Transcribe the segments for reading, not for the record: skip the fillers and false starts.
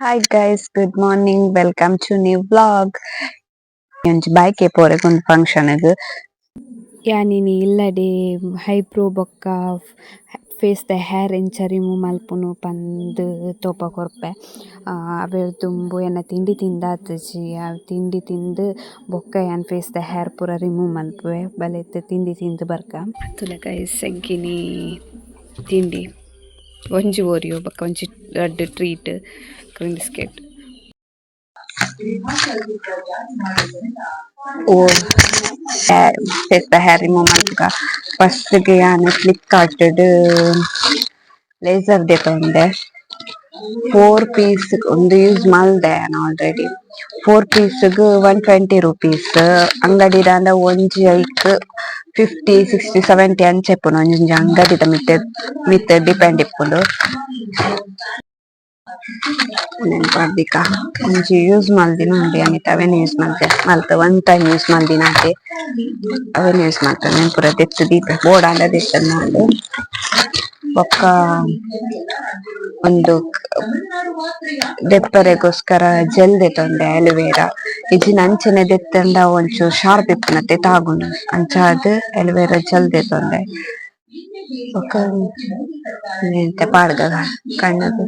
Hi guys, good morning, welcome to new vlog. ಒಂಜಿ bike ಪೋರೆಗ್ function ಗ್. ಯಾನಿನಿ ಇಲ್ಲಡೆ eyebrow ಬೊಕ್ಕ ಫೇಸ್ ದ ಹೇರ್ ಎಂಚ ರಿಮೂವ್ ಮಲ್ಪುನು ಪಂದ್ ತೋಪ ಕೊರ್ಪೆ. ಅವೆರ್ದ್ ದುಂಬು ಎನ್ನ ತಿಂಡಿ ತಿಂದಾತುಜಿ, ಅವ್ ತಿಂಡಿ ತಿಂದ್ ಬೊಕ್ಕ ಯಾನ್ ಫೇಸ್ ದ ಹೇರ್ ಪೂರ ರಿಮೂವ್ ಮಲ್ಪುವೆ. ಬಲೆ ಇತ್ತೆ ತಿಂಡಿ ತಿಂದ್ ಬರ್ಕ. ತೂಲೆ ಗೈಸ್, ಎಂಕಿನಿ ತಿಂಡಿ ಒಂಜಿ ಓರಿಯೋ ಬೊಕ್ಕ ಒಂಜಿ ರಡ್ಡ್ ಟ್ರೀಟ್ ಕ್ರೀಮ್ ಬಿಸ್ಕೆಟ್. ಓ, ಫೇಸ್ ದ ಹೇರ್ ರಿಮೂವ್ ಮಲ್ಪುಗ. ಫಸ್ಟ್ ಗ್ ಯಾನ್ ಫ್ಲಿಪ್ಕಾರ್ಟ್ ಡ್ ಲೇಸರ್ ದೆತೊಂಡೆ. 4 ಪೀಸ್ ಉಂದು ಯೂಸ್ ಮಲ್ದೆ ಯಾನ್ ಆಲ್ರೆಡಿ. 4 ಪೀಸ್ ಗ್ 120 ರುಪೀಸ್. ಅಂಗಡಿಡಾಂಡ ಒಂಜಿ ಐಕ್ 50, 60, 70 ಅಂಚ ಇಪ್ಪುಂಡು. ಒಂಜೊಂಜಿ ಅಂಗಡಿದ ಮಿತ್ತ್ ಮಿತ್ತ್ ಡಿಪೆಂಡ್ ಇಪ್ಪುಂಡು. ಉಂದೆನ್ ಪಾಡ್ದಿಕ. ಒಂಜಿ ಯೂಸ್ ಮಲ್ದಿನ ಉಂಡು ಯಾನ್ ಇತ್ತೆ, ಅವೆನ್ ಯೂಸ್ ಮಲ್ತೆ ಮಲ್ತ್ ಒನ್ ಟೈಮ್ ಯೂಸ್ ಮಲ್ದಿನ ಆತೆ. ಅವೆನ್ ಯೂಸ್ ಮಲ್ತೆ. ಉಂದೆನ್ ಪೂರ ದೆತ್ತ್ ದೀಪೆ, ಬೋಡಾಂಡ ದೆತ್ತೊಂದು. ಬೊಕ್ಕ ಉಂದು ದೆಪ್ಪರೆಗೋಸ್ಕರ ಜೆಲ್ ದೆತೊಂಡೆ, ಅಲೋವೆರಾ. ಇಜ್ಜಿಂಡ ಅಂಚನೆ ದೆತ್ತುಂಡ ಒಂಚೂರು ಶಾರ್ಪ್ ಇಪ್ಪುನತೆ, ತಾಗುಂಡು. ಅಂಚಾದ್ ಅಲೋವೆರಾ ಜೆಲ್ ದೆತೊಂಡೆ. ಬೊಕ್ಕ ಇತ್ತೆ ಪಾಡ್ಗ ಕಣ್ಣುಗ್.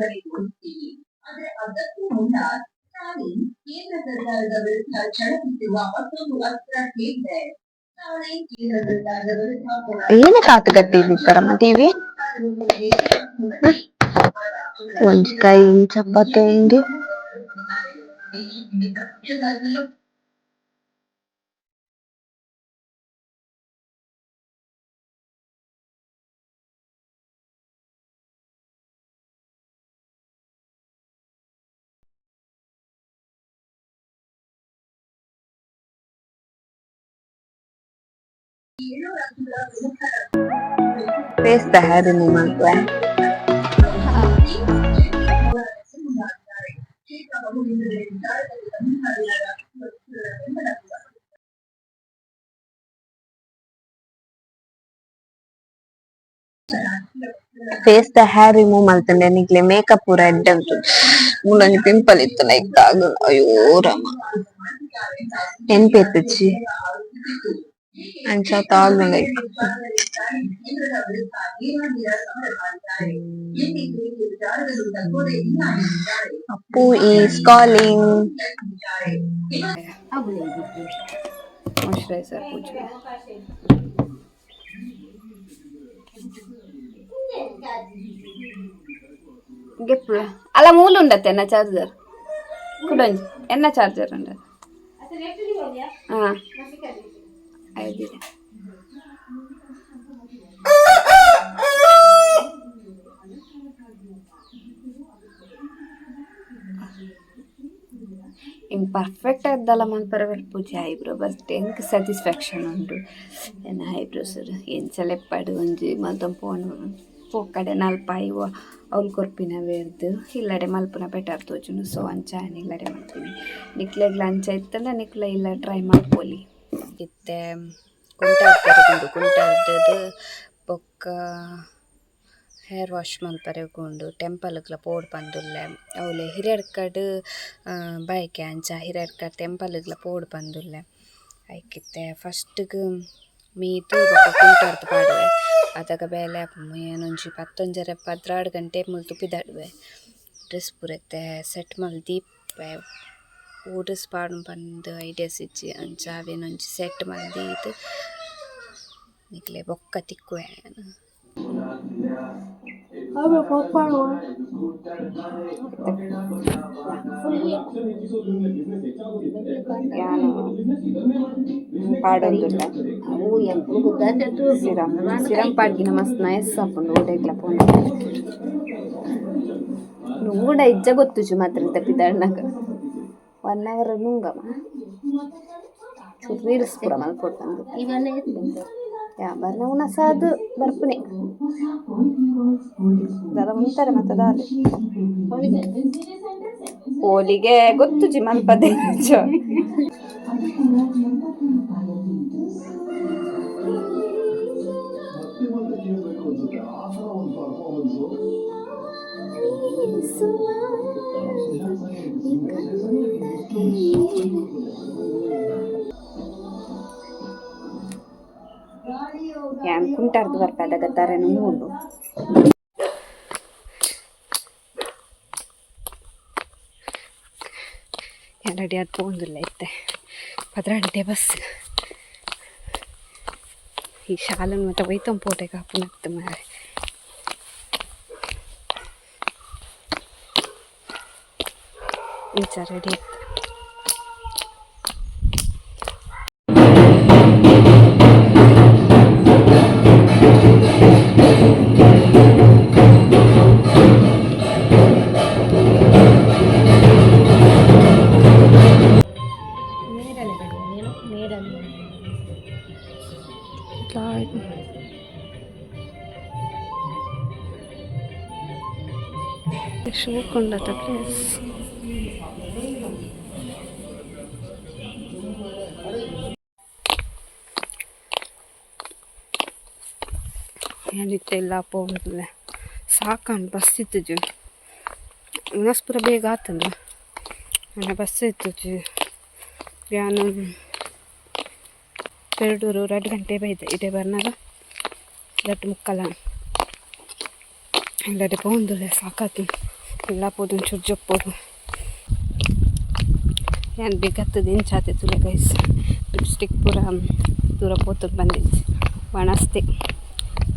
ಏನಕ್ಕೆ ಆತ್ ಗಟ್ಟಿ ಇತ್ತರಮ್ಮ ಟಿವಿ? ಒಂಜಿ ಕೈ ಇಂಚ ಪತೊಂದು. ಫೇಸ್ ದ ಹೇರ್ ರಿಮೂವ್ ಮಲ್ಪುವೆ. ಫೇಸ್ ದ ಹೇರ್ ರಿಮೂವ್ ಮಲ್ತುಂಡ ನಿಕ್ಲೆ ಮೇಕಪ್ ಪೂರ ಎಡ್ಡೆ ಉಂತುಂಡು. ಮೂಲೊಂಜಿ ಪಿಂಪಲ್ ಇತ್ತುಂಡ ಐಕ್ ತಾಗುಂಡು. ಅಯ್ಯೋ ರಾಮ, ನೆನ್ಪಿತ್ತುಜಿ, ಅಂಚ ತಾಗುಂಡು ಐಕ್. ಅಪ್ಪು is calling. Moisturiser ಪೂಜುವೆ. ಗೆಪ್ಪುವೆ ಅಲ್ಲ, ಮೂಲು ಉಂಡತ್ತೆ ಎನ್ನ ಚಾರ್ಜರ್ ಕುಡೊಂಜಿ, ಎನ್ನ ಚಾರ್ಜರ್ ಉಂಡ. ಹಾಂ, ಐದಿದೆ. ಇಂಕ್ ಪರ್ಫೆಕ್ಟ್ ಆದ್ದಲ ಮನ್ಪರೆ ಪೂಜೆ ಐಬ್ರೋ, ಬಟ್ ಎಂಕ್ ಸ್ಯಾಟಿಸ್ಫ್ಯಾಕ್ಷನ್ ಉಂಡು. ಎನ್ನ ಐಬ್ರೋಸ್ ಎಂಚ ಲೆಪ್ಪಡ್ ಒಂಜಿ ಮಲ್ತೊಂದು ಪೋನು ಪೋಕಡೆ ನಲ್ಪ ಇವ ಅವ್ಲು ಕೊರ್ಪಿನ ವೇರ್ದು ಇಲ್ಲಡೆ ಮಲ್ಪುನ ಬೆಟರ್ ತೋಜುಂಡು. ಸೊ ಅಂಚ ಯಾನ್ ಇಲ್ಲಡೆ ಮಲ್ತೀನಿ. ನಿಕ್ಲೆಗ್ಲ ಅಂಚ ಇತ್ತಂಡ ನಿಕ್ಲೆ ಇಲ್ಲ ಟ್ರೈ ಮಲ್ಪೊಲಿ. ಇತ್ತೆ ಕುಂಟಾರ್ ಉಂಡು, ಕುಂಟಾರ್ದದು ಬೊಕ್ಕ ಹೇರ್ ವಾಶ್ ಮಲ್ಪರೆ ಉಂಡು. ಟೆಂಪಲ್ಗ್ಲ ಪೋಡು ಪಂದುಲ್ಲೆ. ಅವ್ಲೆ ಹಿರಿಯಡ್ಕಡ್ ಬೈಕೆ, ಅಂಚ ಹಿರಿಯಡ್ಕ ಟೆಂಪಲ್ಗ್ಲ ಪೋಡು ಪಂದುಲ್ಲೆ. ಐಕಿತ್ತೆ ಫಸ್ಟ್ಗ್ ಮೀತ್ ಬೊಕ್ಕ ಕುಂಟಾರ್ದ್ ಪಾಡುವೆ. ಅದಗ ಬೇಲೆ ಏನೊಂಜಿ ಪತ್ತೊಂಜರೆ 12 ಗಂಟೆ ಮುಲ್ತು ಪಿದಾಡುವೆ. ಡ್ರೆಸ್ ಪೂರ ಇತ್ತೆ ಸೆಟ್ ಮಲ್ತ್ ದೀಪೆ. ಒವು ಡ್ರೆಸ್ ಪಾಡುನು ಪಂದ್ ಐಡಿಯಾಸ್ ಇಜ್ಜಿ. ಅಂಚ ಅವೆನೊಂಜಿ ಸೆಟ್ ಮಲ್ತ್ ದೀದ್ ನಿಕ್ಲೆ ಬೊಕ್ಕ ತಿಕ್ಕುವೆ ಯಾನ್. ಯಾನ್ ಪಾಡೊಂದುಲ್ಲೆ ಸಿರಮ್. ಸಿರಮ್ ಪಾಡ್ದಿನ ಮಸ್ತ್ ನೈಸ್ ಆಪುಂಡು ಓಡೆಗ್ಲ ಪೋಂಡ. ನುಂಗುಂಡ ಇಜ್ಜ ಗೊತ್ತುಜಿ ಮಾತ್ರ. ಇತ್ತೆ ಪಿದಾಡ್ನಗ ಒನ್ ಅವರ್ ನುಂಗಮ, ಚೂರು ರೀಲ್ಸ್ ಪೂರ ಮಲ್ಪೊಡು ಪಂದ್. ಯಾ ಬರ್ನ ಉಣಸಾದ್ ಬರ್ಪುನೆ ದಾದ ಉಂತಾರೆ ಮತ್ತೆ ದಾಲೆ ಹೋಲಿಗೆ ಗೊತ್ತುಜಿ ಮಲ್ಪದೆ. ಯಾನ್ ಕುಂಟಾರ್ದು ಬರ್ಪದಾಗ ತರೆನು ಮೂಡು. ರೆಡಿ ಆದ್ ಪೋಂದುಲ್ಲ ಇತ್ತೆ 12 ಬಸ್. ಈ ಶಾಲನ್ ಮತ್ತೆ ಒಯ್ತೊಂದು ಪೋಟೆ ಕಾಪುನತ್ತು ಮಾರೆ. ಇಂಚ ರೆಡಿ ಇತ್ತು. ಶೋಕುಂಡತ ಪ್ಲೇಸ್. ಏನಿತ್ತೆಲ್ಲ ಪೋಂದುಲ್ಲೆ, ಸಾಕಾಂಡ್. ಬಸ್ ಇತ್ತುಜಿ, ಉನಸ್ ಪೂರ ಬೇಗ ಆತುಂಡು. ಆಂಡ ಬಸ್ ಇತ್ತುಜಿ. ಯಾನ್ ಪೆರ್ಡೂರು 2 ಗಂಟೆ ಬೈದೆ. ಇಡೆ ಬರ್ನಗ 2:45. ಇಲ್ಲಡೆ ಪೋಂದುಲ್ಲೆ, ಸಾಕಾತು. ಇಲ್ಲ ಪೋದು ಒಂಚೂರು ಜಪ್ಪೊಡು. ಯಾನ್ ಬೇಗತ್ತದ ಇಂಚಾತೆ ತೂಲೆ ಗೈಸ್, ಲಿಪ್ಸ್ಟಿಕ್ ಪೂರ ದೂರ ಪೋತುದು ಬಂದಿಜ್ಜಿ. ವಣಸ್ತೆ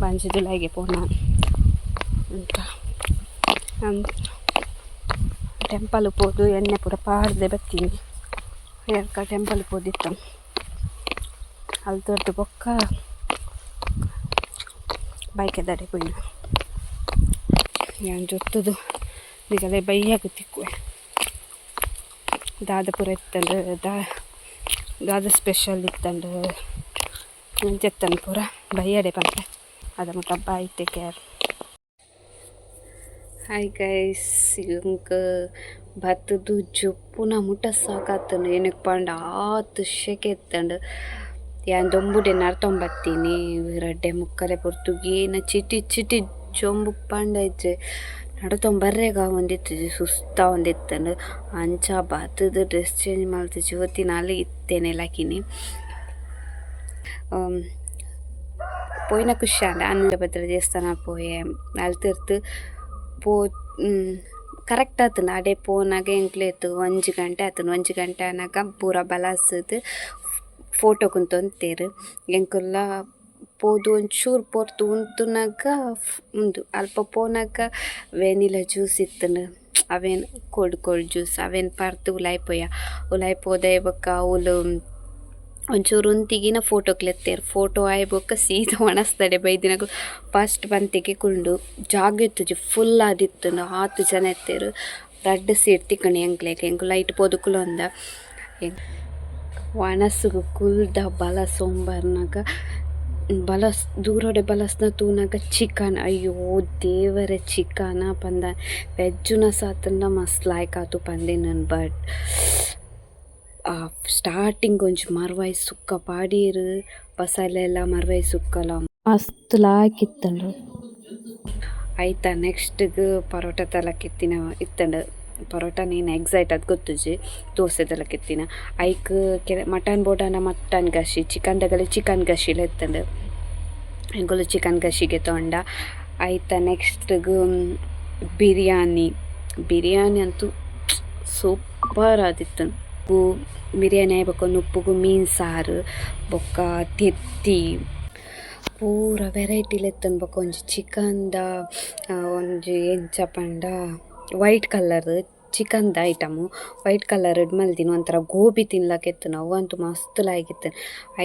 ಬಂಜಿದುಲಾಯಿಗೆ ಪೋನ ಅಂತ. ಟೆಂಪಲ್ ಪೋದು ಎಣ್ಣೆ ಪೂರ ಪಾಡ್ದೆ ಬತ್ತೀನಿ. ಎರ್ಕ ಟೆಂಪಲ್ ಪೋದಿತ್ತ. ಅಲ್ತೊರ್ದು ಬೊಕ್ಕ ಬೈಕೆದಡೆ ಪೋಯಿನ. ಯಾನ್ ಜೊತ್ತುದು ನಿಗಲೆ ಬಯ್ಯಗ್ ತಿಕ್ಕುವೆ. ದಾದ ಪೂರ ಇತ್ತಂಡ್, ದಾದ ಸ್ಪೆಷಲ್ ಇತ್ತಂಡ್, ಎಂಚ ಪೂರ ಬಯ್ಯಡೆ ಪನ್ಪೆ. ಅದ ಮುಟ್ಟ bye, take care. Hi guys, ಎಂಕ್ ಬತ್ತುದು ಜೊಪ್ಪುನ ಮುಟ್ಟ ಸಾಕಾತುಂಡು. ಏನಕ್ಕೆ ಪಂಡ ಆತ್ ಶೆಕೆ ಇತ್ತಂಡ್. ಯಾನ್ ದೊಂಬುಡೆ ನರ್ತೊಂಬತ್ತೀನಿ. 2:45 ಪೊರ್ತುಗೇನ ಚಿಟಿ ಚಿಟಿ ಚೊಂಬು ಪಂಡ ಇಜ್ಜೆ, ನಡತೊಂದು ಬರ್ರೆಗ್ ಆವೊಂದಿತ್ತುಜಿ, ಸುಸ್ತಾವೊಂದಿತ್ತುಂಡು. ಅಂಚ ಬತ್ತುದು ಡ್ರೆಸ್ ಚೇಂಜ್ ಮಲ್ತ್ ಜ್ಯೋತಿನಾಲ್ ಇತ್ತೇನೆ ಲಕಿನಿ. ಪೋಯಿನ ಖುಷಿ ಆಂಡ್. ಆನಂದಭದ್ರ ದೇವಸ್ಥಾನ ಪೋಯೆ. ಅಲ್ತಿರ್ತು ಪೋ ಕರೆಕ್ಟ್ ಆತುಂಡು. ಅಡೆ ಪೋನಗ ಎಂಕ್ಲೆತ್ 1 ಗಂಟೆ ಆತುಂಡು. 1 ಗಂಟೆ ಆನಗ ಪೂರ ಬಲಸುದು ಫೋಟೋ ಕುಂತೊಂತೆರ್. ಎಂಕುಲ್ಲ ಪೋದು ಒಂಚೂರು ಪೊರ್ತು ಉಂತುನಗ ಉಂದು ಅಲ್ಪ ಪೋನಗ ವೆನಿಲ ಜ್ಯೂಸ್ ಇತ್ತುಂಡು. ಅವೇನ್ cold cold juice ಅವೇನ್ ಪರ್ದು ಉಲಾಯಿ ಪೋಯ. ಉಲಾಯಿ ಪೋದೆ ಬೊಕ್ಕ ಅವುಲು ಒಂಚೂರು ಉಂತಿಗಿನ ಫೋಟೋ ಕ್ಲೆತ್ತೆರ್. ಫೋಟೋ ಆಯಿ ಬೊಕ್ಕ ಸೀದಾ ಒಣಸ್ತಡೆ ಬೈದಿನಕುಲು ಫಸ್ಟ್ ಪಂತಿಗೆ ಕುಂಡು. ಜಾಗ ಇತ್ತುಜಿ, ಫುಲ್ ಆದಿತ್ತುಂಡು, ಆತ್ ಜನ ಇತ್ತೆರ್. ರಡ್ಡ್ ಸೀಟ್ ತಿಕ್ಕುಂಡು ಎಂಕ್ಲೆಗ್. ಎಂಕುಲು ಐಟ್ ಪೋದು ಕುಲೊಂದ. ಒಣಸುಗು ಕುಲ್ದ ಬಲ ಸೋಂಬರ್ನಾಗ ಬಲಸ್ ದೂರಡೆ ಬಲಸ್ನ ತೂನಗ ಚಿಕನ್, ಅಯ್ಯೋ ದೇವರೇ, ಚಿಕನ ಪಂದ. ವೆಜ್ ಉನಸ್ ಆತುಂಡ ಮಸ್ತ್ ಲಾಯ್ಕ್ ಆತು ಪಂದಿನನ್. ಬಟ್ ಸ್ಟಾರ್ಟಿಂಗ್ ಒಂಜಿ ಮರ್ವಾಯಿ ಸುಕ್ಕ ಪಾಡ್ಯೆರ್, ಮಸಾಲೆ ಎಲ್ಲ ಮರ್ವಾಯಿ ಸುಕ್ಕಲ ಮಸ್ತ್ ಲಾಯ್ಕ್ ಇತ್ತುಂಡು. ಐತ ನೆಕ್ಸ್ಟ್ ಪರೋಟ ತಲಕ್ ಇತ್ತುಂಡು. ಪರೋಟ ನೇನ್ ಎಕ್ಸಾಕ್ಟ್ ಅದು ಗೊತ್ತುಜಿ, ದೋಸೆ ತಲಕ್ ಇತ್ತಿನ. ಐಕ್ ಕೆಲ ಮಟನ್ ಬೋಡಾಂಡ ಮಟನ್ ಗಶಿ, ಚಿಕನ್ ದಗಲೆ ಚಿಕನ್ ಗಶಿಲ ಇತ್ತುಂಡು. ಎಂಕುಲು ಚಿಕನ್ ಗಶಿಗೆ ತೊಂಡ. ಐತ ನೆಕ್ಸ್ಟ್ಗ್ ಬಿರಿಯಾನಿ. ಬಿರಿಯಾನಿ ಅಂತೂ ಸೂಪರ್ ಆದಿತ್ತುಂಡು. ಬಿರಿಯಾನಿ ಆಯಿ ಬೊಕ್ಕ ನುಪ್ಪುಗು ಮೀನ್ ಸಾರು ಬೊಕ್ಕ ತೆತ್ತಿ ಪೂರ ವೆರೈಟಿಲು ಇತ್ತುಂಡು. ಬೊಕ್ಕ ಒಂಜಿ ಚಿಕನ್ದ ಒಂಜಿ ಎಂಚ ಪಂಡ ವೈಟ್ ಕಲರ್ ಚಿಕನ್ದ item, white colour ಮಲ್ದಿನ ಒಂಥರ ಗೋಬಿ ತಿನ್ಲಕ ಇತ್ತುಂಡು. ಅವಂತೂ ಮಸ್ತ್ ಲಾಯ್ಕ್ ಇತ್ತು.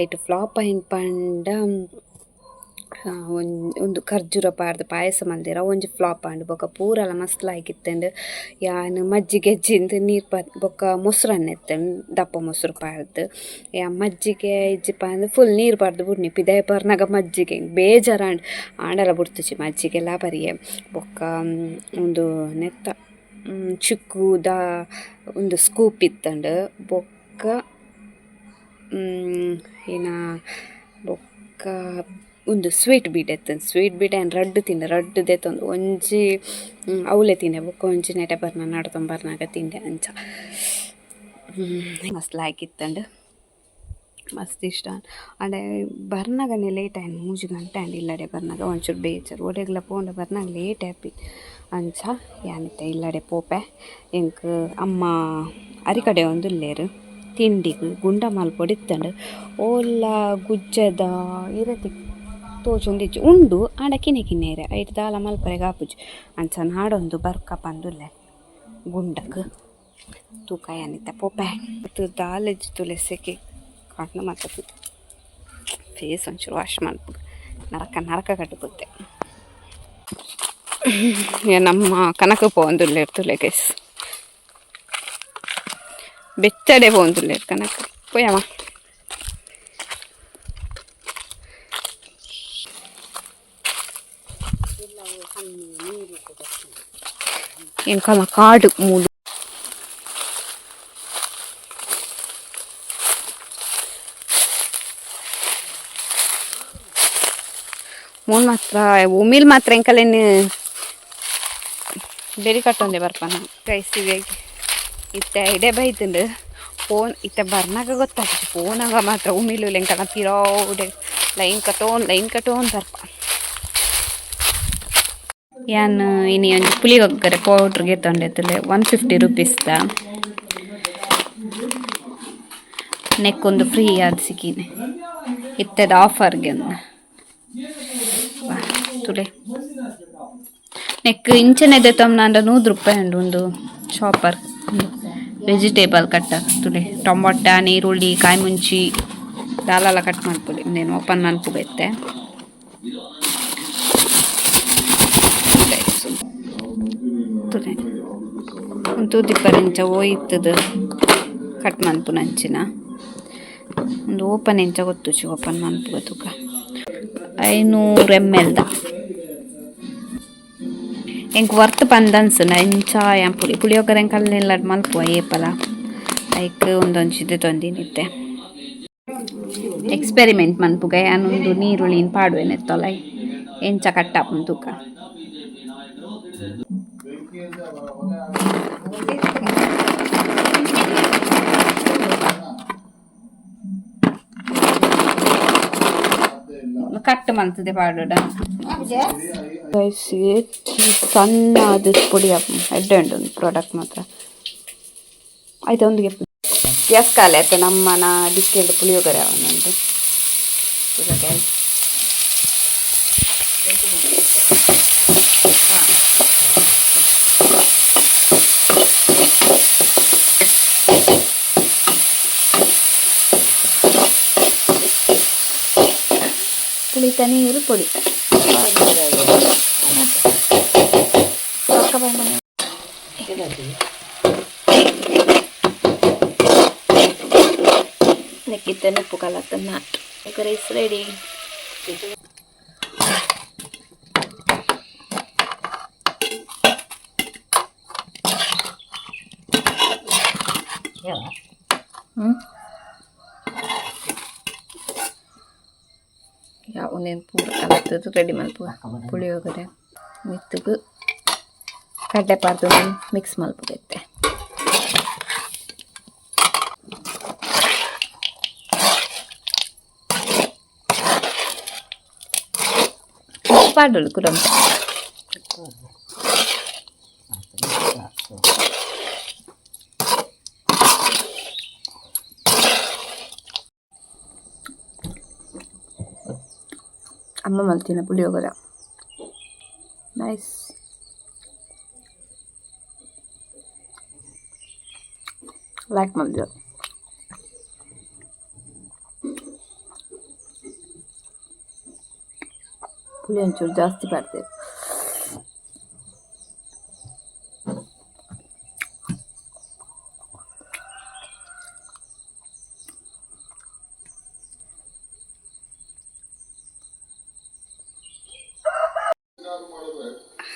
ಐಟ್ ಫ್ಲಾಪ್ ಆಯಿನ ಪಂಡ ಒಂದು ಖರ್ಜೂರ ಪಾಡ್ದ್ ಪಾಯಸ ಮಲ್ದೆರ್, ಅವು ಒಂಜಿ ಫ್ಲಾಪ್ ಆಂಡ್. ಬೊಕ್ಕ ಪೂರಲ ಮಸ್ತ್ ಲಾಯ್ಕ್ ಇತ್ತುಂಡು. ಯಾನ್ ಮಜ್ಜಿಗೆ ಇಜ್ಜಿಂದ್ ನೀರು ಬೊಕ್ಕ ಮೊಸರನ್ನ ಇತ್ತುಂಡು, ದಪ್ಪ ಮೊಸರು ಪಾಡ್ದ್. ಯಾನ್ ಮಜ್ಜಿಗೆ ಇಜ್ಜಿ ಪಂದ್ ಫುಲ್ ನೀರು ಪಾಡ್ದ್ ಬುಡ್ನಿ. ಪಿದಾಯಿ ಬರ್ನಗ ಮಜ್ಜಿಗೆ ಬೇಜಾರಾಂಡ್, ಆಂಡಲ ಬುಡ್ತುಜಿ ಮಜ್ಜಿಗೆಲ ಪರಿಯೆ. ಬೊಕ್ಕ ಉಂದು ನೆತ್ತ ಚಿಕ್ಕುದ ಉಂದು ಸ್ಕೂಪ್ ಇತ್ತುಂಡು. ಬೊಕ್ಕ ಏನ ಬೊಕ್ಕ ಉಂದು ಸ್ವೀಟ್ ಬೀಡೆ ಇತ್ತುಂಡು. ಸ್ವೀಟ್ ಬೀಡೆ ರಡ್ಡ್ ತಿಂಡೆ, ರಡ್ಡ್ ದೆತ್ತೊಂದು ಒಂಜಿ ಅವಲೆ ತಿಂಡೆ ಬೊಕ್ಕ ಒಂಜಿ ನೆಟೆ ಬರ್ನ ನಡ್ತೊಂದು ಬರ್ನಾಗ ತಿಂಡೆ ಅಂಚ. ಮಸ್ತ್ ಲಾಯ್ಕ್ ಇತ್ತುಂಡು, ಮಸ್ತ್ ಇಷ್ಟ. ಆಂಡ ಬರ್ನಾಗನೆ ಲೇಟ್ ಆಯ್ನು, 3 ಗಂಟೆ ಆಂಡ್ ಇಲ್ಲಡೆ ಬರ್ನಾಗ. ಒಂಚೂರು ಬೇಜಾರು, ಒಡೆಗ್ಲ ಪೋಂಡ ಬರ್ನಾಗ ಲೇಟ್ ಆಪಿ. ಅಂಚ ಯಾನಿತ್ತೆ ಇಲ್ಲಡೆ ಪೋಪೆ. ಎಂಕ್ ಅಮ್ಮ ಅರಿಕಡೆ ಒಂದುಲ್ಲೇರು ತಿಂಡಿಗ್ ಗುಂಡ ಮಲ್ಪೊಡಿತ್ತುಂಡು. ಓಲ್ಲ ಗುಜ್ಜೆದ ಇರತಿ ತೋಜೊಂದಿಜ್ಜಿ ಉಂಡು, ಆಂಡ ಕಿನ್ಯ ಕಿನ್ಯ ಇರೆ ಐಟ್ ದಾಲ ಮಲ್ಪರೆಗ್ ಆಪುಜಿ. ಅಂಚ ನಾಡೊಂದು ಬರ್ಕ ಪಂದುಲ್ಲೆ ಗುಂಡಗ್ ತೂಕ ಯಾನಿತ್ತೆ ಪೋಪೆ. ದಾಲ ತುಲೆ ಸೆಕೆ ಕಣ್ಣು ಮಾತ ಫೇಸ್ ಒಂಚೂರು ವಾಶ್ ಮಲ್ಪುಗ, ನರಕ ನರಕ ಕಟ್ಟುತ್ತೆ. ನಮ್ಮ ಕನಕ ಪೋವೊಂದುಲ್ಲೆರ್ ತುಲೆ ಗೈಸ್, ಬೆಚ್ಚಡೆ ಪೋವೊಂದುಲ್ಲೆರ್ ಕನಕ ಪೋಯಮ್ಮ. ಎಂಕಲ ಕಾಡು ಮೂಲು. ಮೂಲು ಮಾತ್ರ ಉಮಿಲ್ ಮಾತ್ರ ಎಂಕಲೆನ್ ಬೆರಿ ಕಟ್ಟೊಂದೆ ಬರ್ಪನ ಗೈಸ್. ಇತ್ತೆ ಇಡೆ ಬೈತುಂಡು ಫೋನ್ ಇತ್ತೆ ಬರ್ನಾಗ ಗೊತ್ತಾಗ್ತದೆ, ಫೋನಾಗ ಮಾತ್ರ ಉಮಿಲು ಎಂಕಲ್ನ ಪಿರವುಡೆ ಲೈನ್ ಕಟ್ಟೋನ್ ಲೈನ್ ಕಟ್ಟೋನ್ ಬರ್ಪ. ಯಾನ್ ಇನಿ ಒಂಜಿ ಪುಳಿಯೋಗರೆ ಪೌಡ್ರ್ ಗೆತೊಂಡೆತ್ತುಲೆ 150 ರುಪೀಸ್ದ ನೆಕ್ ಒಂದು ಫ್ರೀ ಆದ್ ಸಿಕ್ಕಿನೆ ಇತ್ತೆದ ಆಫರ್ಗೆ ತುಲೆ. ನೆಕ್ ಇಂಚನೆ ದೆತ್ತೊಂನಾಂಡ 100 ರೂಪಾಯಿ ಉಂಡು ಒಂದು ಶಾಪರ್ ವೆಜಿಟೇಬಲ್ ಕಟ್ಟರ್. ತುಲೆ ಟೊಮೊಟ, ನೀರುಳ್ಳಿ, ಕಾಯಿ ಮುಂಚಿ ದಾಲಲ ಕಟ್ ಮಲ್ಪೊಲಿ. ಉಂದೆನ್ ಓಪನ್ ಮಲ್ಪುಗ ಇತ್ತೆ. ತುಲೆ ಉಂದು ತೂದಿಪ್ಪರೆ ಇಂಚ ಒಯ್ತುದು ಕಟ್ ಮನ್ಪುನಂಚಿನ. ಉಂದು ಓಪನ್ ಎಂಚ ಗೊತ್ತುಜಿ, ಓಪನ್ ಮನ್ಪುಗ ತೂಕ. 500 ml ದ ಎಂಕ್ ವರ್ತ್ ಪಂದ್ ಅನ್ಸುಂಡು. ಇಂಚ ಯಾನ್ ಪುಳಿ ಪುಳಿಯೋಗರೆ ಎಂಕಲ್ನೆಲ್ಲಡ್ ಮಲ್ಪುವ ಏಪಲ, ಐಕ್ ಉಂದೊಂಜಿ ದೆತೊಂದಿನಿ. ಇತ್ತೆ ಎಕ್ಸ್ಪೆರಿಮೆಂಟ್ ಮನ್ಪುಗ ಯಾನ್. ಉಂದು ನೀರುಳ್ಳಿನ್ ಪಾಡುವೆ ನೆತ್ತೊಲೈ, ಎಂಚ ಕಟ್ ಆಪುಂಡು ತೂಕ. ಕಟ್ ಮಲ್ತದೆ ಪಾಡೋಡ. ಸಣ್ಣ ಅದು ಪೊಡಿ ಎಡ್ಡೆ ಉಂಟು ಒಂದು ಪ್ರಾಡಕ್ಟ್ ಮಾತ್ರ. ಆಯ್ತು, ಒಂದು ಗ್ಯಾಸ್ ಖಾಲಿ ಆಯ್ತು. ನಮ್ಮನ ಡಿಕ್ಕೆಂಡು ಪುಳಿಯೋಗರೆ ಅವನಂದು. ಗೈಸ್, ಪುಳಿತ ನೀರು ಪೊಡಿ. ನೆಕ್ಕಿತ್ತ ಉಪ್ಪು ಕಲತ್ತ not rice ready. ಉಂದೆನ್ ಪೂರ ಕಲತ್ತದು ರೆಡಿ ಮಲ್ಪುಗ. ಪುಳಿಯೋಗರೆ ಮಿತ್ತುಗು ಕಡ್ಲೆ ಪಾರ್ದು ಮಿಕ್ಸ್ ಮಲ್ಪುಗ ಇತ್ತೆ. ಪಾಡೋಳು ಕುಡಂತೆ. ಅಮ್ಮ ಮಲ್ತಿನ ಪುಳಿಯೋಗರೆ ನೈಸ್. ಲೈಕ್ ಮಲ್ದಿರ. ಪುಳಿ ಒಂಚೂರು ಜಾಸ್ತಿ ಪಾಡ್ತೇವೆ.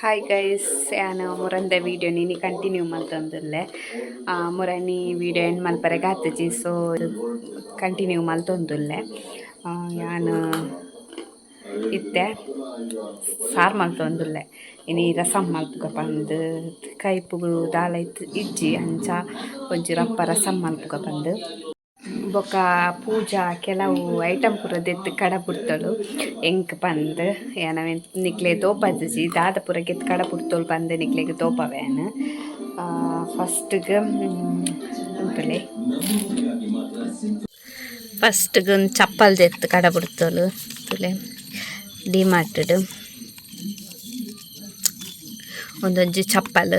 ಹಾಯ್ ಗೈಸ್, ಯಾನ್ ಮುರಂದ ವೀಡಿಯೋ ನಿನಿ ಕಂಟಿನ್ಯೂ ಮಲ್ತೊಂದುಲ್ಲೆ. ಮುರನಿ ವೀಡಿಯೋ ಎಂಡ್ ಮಲ್ಪರೆಗ್ ಆತುಜಿ, ಸೊ ಕಂಟಿನ್ಯೂ ಮಲ್ತೊಂದುಲ್ಲೆ. ಯಾನ್ ಇತ್ತೆ ಸಾರು ಮಲ್ತೊಂದುಲ್ಲೆ ಇನಿ ರಸಮ್ ಮಲ್ಪುಗ ಪಂದ್ ಕೈಪುಗು ದಾಲ ಇತ್ತು ಇಜ್ಜಿ ಅಂಚ ಒಂಜಿ ರಪ್ಪ ರಸಮ್ ಮಲ್ಪುಗ ಪಂದ್. ಬೊಕ ಪೂಜಾ ಕೆಲವು ಐಟಮ್ ಪೂರ ದೆತ್ತ್ ಕಡ ಬುಡ್ತೊಲು ಎಂಕ್ ಪಂದ್ ಯಾನ್ ಅವೆನ್ ನಿಕ್ಲೆ ತೋಪದಿಜಿ ದಾದ ಪೂರ ಗೆತ್ತ್ ಕಡ ಬುಡ್ತೊಲು ಪಂದ್ ನಿಕ್ಲೆಗ್ ತೋಪವೆ ಯಾನ್. ಫಸ್ಟ್ಗ್ ಉಂತುಲೆ ಫಸ್ಟ್ಗ್ ಒಂಜಿ ಚಪ್ಪಲ್ ದೆತ್ತ್ ಕಡ ಬುಡ್ತೊಲು ತೂಲೆ ಡಿಮಾರ್ಟ್ ಡ್ ಉಂದೊಂಜಿ ಚಪ್ಪಲ್.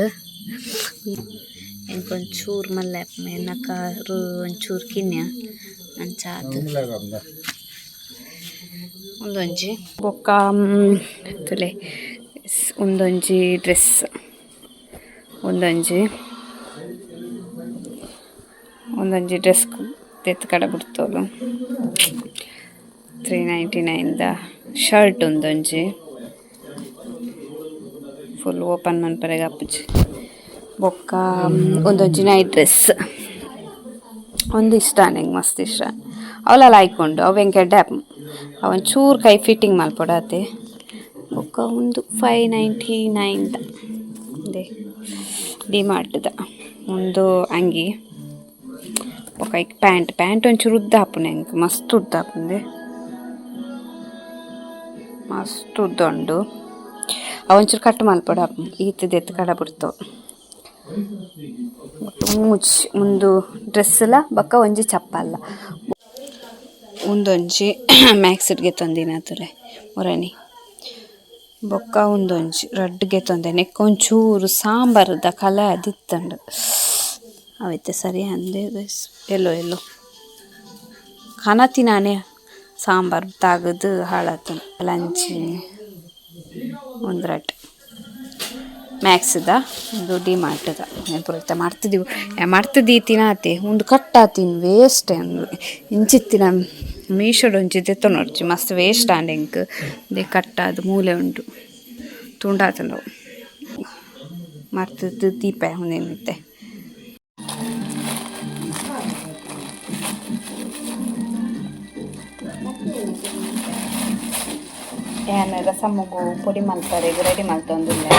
ಎಂಕ್ ಒಂಚೂರು ಮಲ್ಲೆ ಎನ್ನ ಕಾರು ಒಂಚೂರು ಕಿನ್ಯ ಅಂಚಾದ್ ಉಂದೊಂಜಿ ಬೊಕ್ಕ ತೂಲೆ ಉಂದೊಂಜಿ ಡ್ರೆಸ್ ಉಂದೊಂಜಿ ಉಂದೊಂಜಿ ಡ್ರೆಸ್ ದೆತ್ತ್ ಕಡ ಬುಡ್ತೊಲು 399 ದ ಶರ್ಟ್ ಉಂದೊಂಜಿ ಫುಲ್ ಓಪನ್ ಮನ್ಪರೆಗ್ ಆಪುಜಿ ಬೊಕ್ಕ ಉಂದೊಂಜಿ ನೈಟ್ ಡ್ರೆಸ್ ಉಂದು ಇಷ್ಟ ಆಂಡ್ ಎಂಕ್ ಮಸ್ತ್ ಇಷ್ಟ ಅವ್ಲ ಲಾಯ್ಕ್ ಉಂಡು ಅವು ಎಂಕ್ ಎಡ್ಡೆ ಆಪುಂಡು ಅವು ಒಂಚೂರು ಕೈ ಫಿಟ್ಟಿಂಗ್ ಮಲ್ಪೊಡು ಆತೆ ಬೊಕ್ಕ ಉಂದು 599 ದ ಉಂದೆ ಡಿಮಾರ್ಟ್ ದ ಉಂದು ಅಂಗಿ ಬೊಕ್ಕ ಐಕ್ ಪ್ಯಾಂಟ್ ಪ್ಯಾಂಟ್ ಒಂಚೂರು ಉದ್ದ ಆಪುಂಡು ಎಂಕ್ ಮಸ್ತ್ ಉದ್ದ ಆಪುಂಡು ಮಸ್ತ್ ಉದ್ದ ಉಂಡು ಅವು ಒಂಚೂರು ಕಟ್ ಮಲ್ಪೊಡು ಆಪುಂಡು ಈತ್ ದೆತ್ತ್ ಕಡ ಬುಡ್ತೊ ಮೂಜಿ ಉಂದು ಡ್ರೆಸ್ ಲ ಬೊಕ್ಕ ಒಂಜಿ ಚಪ್ಪಲ್ಲ. ಉಂದೊಂಜಿ ಮ್ಯಾಕ್ಸಿಡ್ ಗೆತೊಂದಿನ ತೂಲೆ ಮುರಣಿ ಬೊಕ್ಕ ಉಂದೊಂಜಿ ರಡ್ಡ್ ಗೆತೊಂದೆ ನೆಕ್ಕ್ ಒಂಚೂರು ಸಾಂಬಾರ್ದ ಕಲೆ ಆದಿತ್ತುಂಡು ಅವು ಸರಿ ಅಂದ್ ಎಲ್ಲೋ ಎಲ್ಲೋ ಕನತಿನಾನೆ ಸಾಂಬಾರ್ ತಾಗದ್ ಹಾಳಾತುಂಡು ಲಂಚ್ ಉಂದು ರಡ್ಡ್ ಮ್ಯಾಕ್ಸ್ದ ಉಂದು ಡಿಮಾರ್ಟ್ದ ಪೂರ ಮರ್ತ್ ಮರ್ತ್ ದೀತಿನ ಆತೆ ಉಂದು ಕಟ್ ಆತಿನ ವೇಸ್ಟ್ ಇಂಚಿತ್ತಿನ ಮೀಶೋಡ್ ಒಂಜಿ ದೆತ್ತೊನೊಡ್ಚಿ ಮಸ್ತ್ ವೇಸ್ಟ್ ಆಂಡ್ ಎಂಕ್ ಉಂದೆ ಕಟ್ಟಾದ್ ಮೂಲೆ ಉಂಡು ತುಂಡಾತುಂಡು ಅವು ಮರ್ತ್ ದೀಪೆ ಉಂದೆನ್ ಇತ್ತೆ. ಯಾನ್ ರಸಮ್ಮುಗು ಪೊಡಿ ಮಲ್ಪರೆಗ್ ರೆಡಿ ಮಲ್ತೊಂದುಲ್ಲೆ.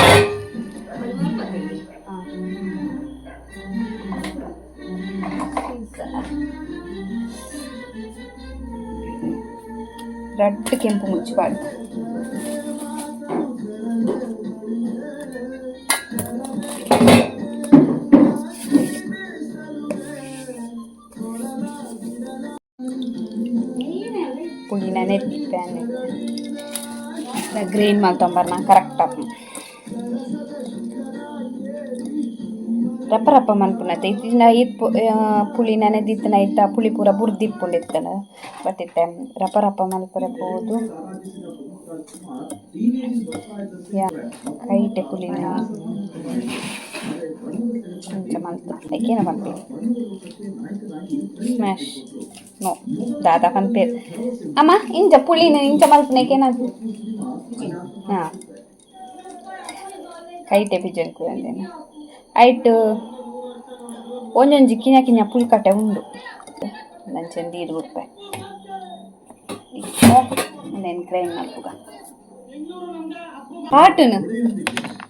ರಡ್ಡ್ ಕೆಂಪು ಮುಂಚಿ ಪಾಡ್ದ್ ಪುಳಿ ನೆನೆತಿ ಪ್ಯಾನ್ ಗ್ರೀನ್ ಮಲ್ತೊಂಬರ್ನ ಕರೆಕ್ಟ್ ಆಪುಂಡು ರಪ್ಪ ರಪ್ಪ ಮನ್ಪುನತೆ ಇತ್ತಿನ ಈತ್ ಪುಳಿ ನೆನೆದಿತ್ತಿನ ಐತ ಪುಳಿ ಪೂರ ಬುರ್ದಿಪ್ಪುಂಡು ಇತ್ತಂಡ ಬಟ್ ಇತ್ತೆ ರಪ್ಪ ರಪ್ಪ ಮನ್ಪರೆ ಪೋದು ಕೈಟೆ ಪುಳಿನ ಇಂಚ ಮಲ್ತ್ ಐಕೇನ ಪನ್ಪೆರ್ ಸ್ಮ್ಯಾಶ್ ನೋ ದಾದ ಪನ್ಪೆರ್ ಅಮ್ಮ ಇಂಚ ಪುಳಿನ ಇಂಚ ಮಲ್ಪುನೈಕೇನ ಹಾ ಕೈಟೆ ಪಿಜನ್ ಕುರಂದೇನ ಐಟ್ ಒಂಜೊಂಜಿ ಕಿನ್ಯ ಕಿನ್ಯ ಪುಲ್ಕಟೆ ಉಂಡು ಅಂಚನೆ ದೀದ್ ಬುಡ್ಪೆ ಉಂದೆನ್ ಗ್ರೈಂಡ್ ಮಲ್ಪುಗ ಹಾಟುನು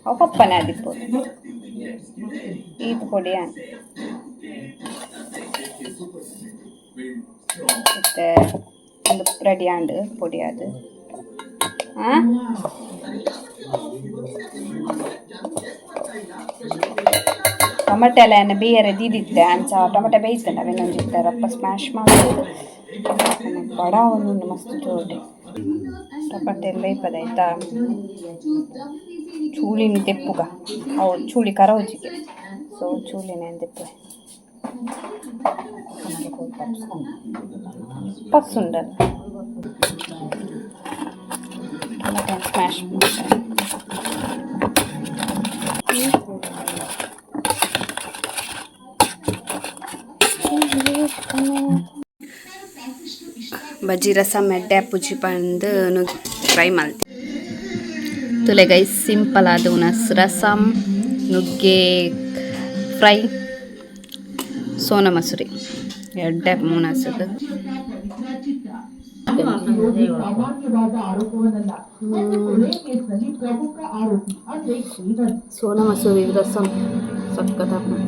ಅವು ಪಪ್ಪನೆ ಆದಿಪ್ಪೊಡು ಈತ್ ಪೊಡಿ ಆಂಡ್ ಇತ್ತೆ ಉಂದು ರೆಡಿ ಆಂಡ್ ಪೊಡಿ ಆದ್ ಆ ಟೊಮೆಟೊ ಎಲ್ಲ ಬೇಯರೆ ದೀದಿತ್ತೆ ಅಂಚ ಟೊಮೆಟೊ ಬೇಯ್ತಂಡ ಅವೆನ್ ಒಂಜಿ ಇತ್ತೆ ರಪ್ಪ ಸ್ಮ್ಯಾಶ್ ಮಲ್ತುದು ಬಡ ಒಂದುಂಡು ಮಸ್ತ್ ಜೋಡೆ ಟೊಮೆಟೊ ಎಲ್ಲ ಬೇಯ್ಪದ ಆಯ್ತಾ ಚೂಳಿನ ದೆಪ್ಪುಗ ಅವು ಚೂಳಿ ಕರವುಜಿಗೆ ಸೊ ಚೂಳಿನ ದೆಪ್ಪುವೆ ಪಪ್ಸ್ ಉಂಡಲ್ಲ ಟೊಮೆಟೊ ಸ್ಮ್ಯಾಶ್ ಮಾಡ್ತಾರೆ. ಬಜ್ಜಿ ರಸಮ್ ಎಡ್ಡೆ ಆಪುಜಿ ಪಂದ್ ಟ್ರೈ ಮಲ್ತೆ ತೂಲೆ ಗೈಸ್ ಸಿಂಪಲ್ ಆದ್ ಉನಸ್ ರಸಮ್ ನುಗ್ಗೆ ಫ್ರೈ ಸೋನ ಮಸೂರಿ ಎಡ್ಡೆ ಉನಸ್ಗ್. ಸೋನಾ ಮಸೂರಿ ರಸಂ ಸಕ್ಕತ್ತಾಪುಂಡು.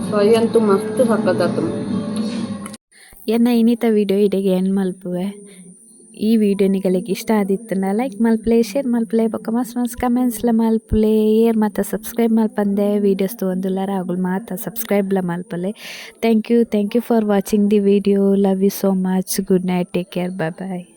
ಫ್ರೈ ಅಂತೂ ಮಸ್ತ್ ಸಕ್ಕತ್ತಾತುಂಡು. ಎನ್ನ ಇನಿತ ವಿಡಿಯೋ ಇಡೆಗೆ ಎಂಡ್ ಮಲ್ಪುವೆ. ಈ ವಿಡಿಯೋ ನಿಗಲೆಗ್ ಇಷ್ಟ ಆದಿತ್ತುಂಡ ಲೈಕ್ ಮಲ್ಪುಲೆ, ಶೇರ್ ಮಲ್ಪುಲೆ, ಬೊಕ ಮಸ್ತ್ ಮಸ್ತ್ ಕಮೆಂಟ್ಸ್ ಲ ಮಲ್ಪುಲೆ. ಏರ್ ಮಾತ ಸಬ್ಸ್ಕ್ರೈಬ್ ಮಲ್ಪಂದೆ ವೀಡಿಯೋಸ್ ತೂವೊಂದುಲ್ಲೆರ್ ಅಗುಲು ಮಾತ ಸಬ್ಸ್ಕ್ರೈಬ್ ಲ ಮಲ್ಪುಲೆ. Thank you, thank you for watching the video. Love you so much. Good night, take care, bye bye.